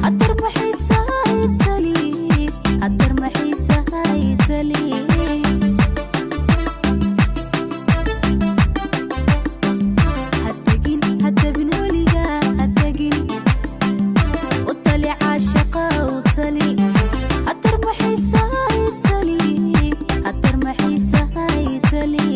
Haddar maxiisahay tali, haddar maxiisahay tali. Hategin, hatabin weligaa, hategin, u tali caashaqa, u tali. Haddar maxiisahay tali, haddar maxiisahay tali.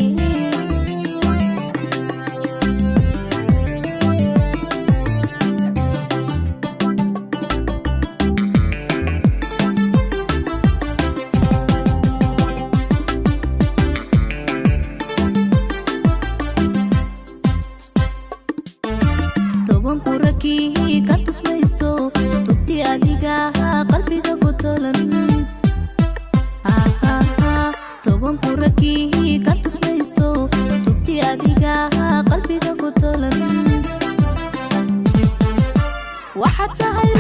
Toban kurakii ka tusmayso tubti adiga qalbiga ku tolan. Toban kurakii ka tusmayso tubti adiga qalbiga ku tolan. Waxaad tahay